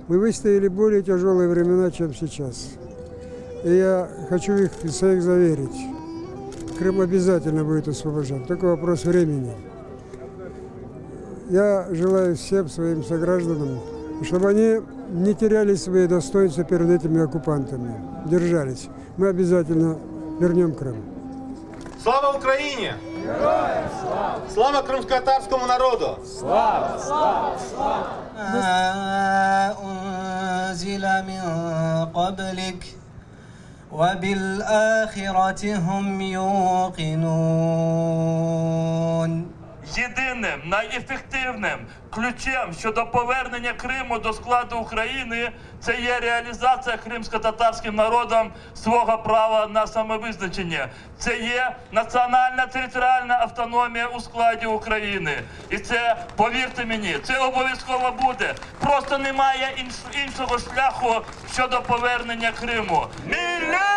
Мы выстояли более тяжелые времена, чем сейчас. И я хочу их всех заверить. Крым обязательно будет освобожден. Только вопрос времени. Я желаю всем своим согражданам, чтобы они не теряли свои достоинства перед этими оккупантами, держались. Мы обязательно вернем Крым. Слава Україні! Героям слава! Слава кримськотатарському народу! Слава! Слава! Слава! أنزل من قبلك وبالآخرة هم يوقنون Єдиним найефективним ключем щодо повернення Криму до складу України це є реалізація кримськотатарським народом свого права на самовизначення. Це є національна територіальна автономія у складі України. І це, повірте мені, це обов'язково буде. Просто немає іншого шляху щодо повернення Криму. Мілля!